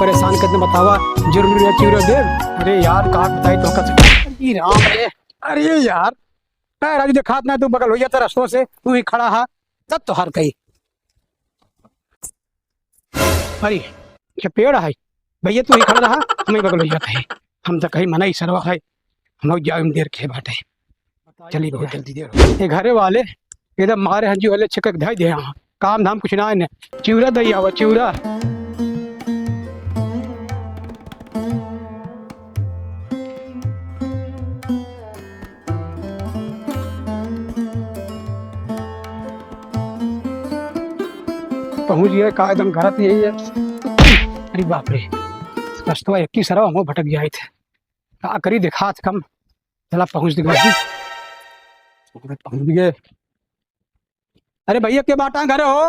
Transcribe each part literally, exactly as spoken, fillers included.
परेशान करते बतावा, जरूरी है चिउरा दे। अरे यार, का बताई तो कस-, ई राम रे। अरे यार, ए राजू, देखात ना तू बगल हो जाता रस्तों से, तू ही खड़ा हा, तब तो हर कही। अरे, ये पेड़ है, भैया तू ही खड़ा रहा, हम ही बगल हो जाता है। हम तो कहीं मना ही सरवा है, हम लोग जाओ देर के बाटे। चली बहुत जल्दी देर हो। ये घरे वाले एकदम मारे हंजी वाले छिकक धाई दे यहाँ। काम धाम कुछ ना है ने। चिउरा दई आवा, चिउरा। पहुँच गए का एकदम घर यही है। अरे बाप रे, रस्तवा एक ही सरवा हम भटक जाए थे। का करी देखात कम। चला पहुँच गए। पहुँच गए। अरे भैया, के बाटा घरे हो?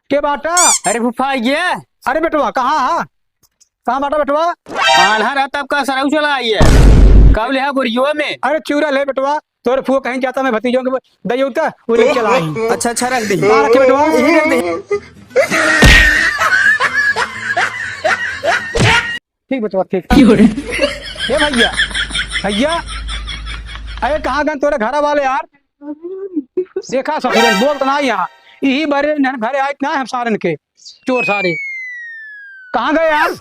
के बाटा? अरे फूफा, ये। अरे बेटवा, कहाँ हा? कहाँ बाटा बेटवा? आन्हा रहता, अब का सरऊ चला आई है। कब ले हा बोरियो में? अरे चिउरा ले बेटवा, तोरे फूफा कहीं जाता, मैं भतीजों के दइयो का, वो ले चला आई। अच्छा, अच्छा, रख दे। कहाँ रखे बेटवा? यही रख दे। ठीक बचवा, ठीक। क्यों रे? ए भैया, भैया, अरे कहाँ गन तोरे घर वाले यार? देखा ससुरन, बोल तो ना यहाँ। यही बरे नन घरे आइत ना हम सारन के, चोर सारे। कहाँ गए यार?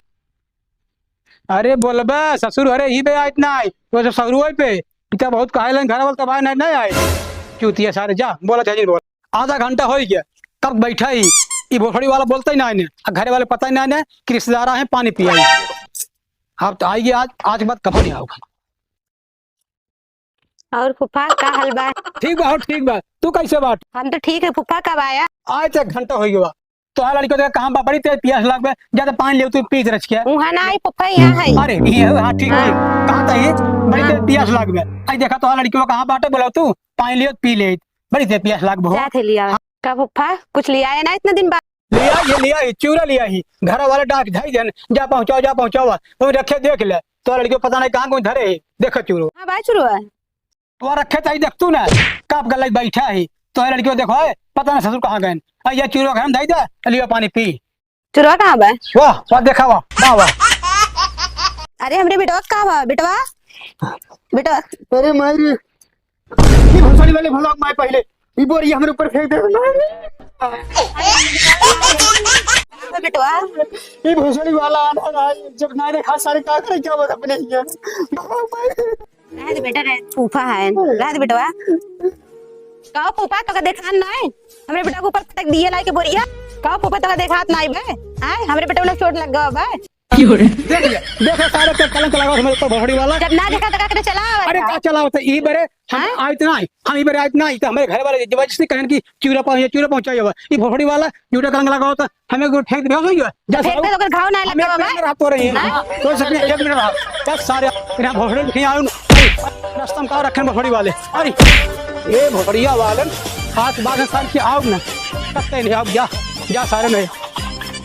अरे बोलबे ससुर, अरे यही बे आइत ना आई। वो सब ससुर पे, पिता बहुत कहे लन घर वाले तब आए ना, नहीं आए। चूतिया सारे, जा, बोला था जी, बोल। आधा घंटा होइ गया, तब बैठा ही, ई भोसड़ी वाला बोलता ही ना इन्हें, आ घरे वाले पता ही ना इन्हें कि रिश्तेदार आए हैं, पानी पिया ही। अब तो आइए आज, आज के बाद कभी नहीं आओगा। और फूफा, का हाल बा? ठीक बा, हो ठीक बा। तू कैसे बाट? हम तो ठीक है फूफा, कब आया? आए तो एक घंटा होइ गया। तोहार लड़कियों देख कहाँ बा, बड़ी तेज पियास लाग बे, ज्यादा पानी ले तू पी रच के। वहाँ ना आई फूफा, यहाँ है। अरे, ये है, हाँ, ठीक, हाँ। ठीक। कहाँ था ये? बड़ी हाँ। तेज पियास लाग बे। आई देखा तोहार लड़कियों कहाँ बाटे, बोला तू पानी लियो, पी ले। बड़ी तेज पियास लाग बे। जात है लिया। हाँ। का फूफा, कुछ लिया है ना इतना दिन बाद? लिया, ये लिया ही, चिउरा लिया ही। घर वाले डाक धाई देन, जा पहुँचाओ, जा पहुँचाओ। वो रखे देख ले। तो लड़कियों पता नहीं कहाँ कौन धरे है। देखो चिउरो। हाँ भाई चिउरो है। तो रखे ताई देख तू ना, कब गलाई बैठा है। तो लड़कियों देखो है, पता ना ससुर कहाँ गए। आ ये चिउरो घर में धाई दे, लियो पानी पी। चुरवा कहाँ बा? वाह, वाह, देखा, वाह, वाह, वाह। अरे, हमरे बेटवा कहाँ बा? बेटवा? बेटवा? अरे माई रे, ई भोसड़ी वाले भला माई पहिले, ई बोरी हमरे ऊपर फेंक दे, माई रे। अरे बेटवा। ई भोसड़ी वाला आना ना, जब ना देखा सारे का करे, क्या बता अपने ये। रह दे बेटा, रह, फूफा है, रह दे बेटवा। का फूफा, तोका देखात नाई? हमरे बेटा के ऊपर पटक दिए लाई के बोरिया। का फूफा, तोका देखात नाई बे? आय, हमरे बेटा वाला चोट लग गवा बे। देख ले, देख ले, सारे पे कलंक लगाओ हमरे ऊपर भोसड़ी वाला। जब ना देखा तो का करे चला आवा अरे था। का चलाओ तो ई बरे हम हाँ? आइत नाई, हम ई बरे आइत नाई, तो हमरे घर वाले जबरदस्ती कहन कि चिउरा पहुँचे, चिउरा पहुँचाई आवा। ई भोसड़ी वाला चिउरा कलंक लगाओ तो हमें को फेंक दे, बेहोश हो गया। जा फेंक सारे दे, ओकर घाव ना हम एक लगा मिनट बा। में रहा तो रही है। हाँ? तो सबने एक मिनट रहा। बस सारे, इन्हें भोसड़ी नहीं आउन। रास्ता में का रखे भोसड़ी वाले। अरे, ये भोसड़िया वाले, हाथ बांध सार के आओ ना। सकते नहीं, आओ, जा, जा सारे नहीं।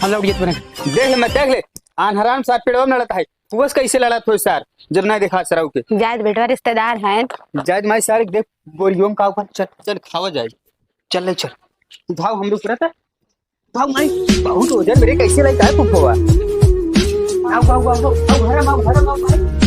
हम लोग ये बने। देख ले, मैं देख ले। आन हराम सार पेड़वा में लड़त है। तू बस कैसे लड़त हो सार, जब ना देखा सराऊ के। जायद बेटवा रिश्तेदार हैं। जायद माई सारे देख, बोरियो में का ऊपर, चल, चल, खावा जाए। चल ले, चल। उठाओ, हम लोग तुरंत भाग माई, बहुत वजन मेरे, कैसे लाई, काहे फूफो बा? आओ, आओ, आओ, आओ, आओ, घर में आओ, घर में आओ, भाई।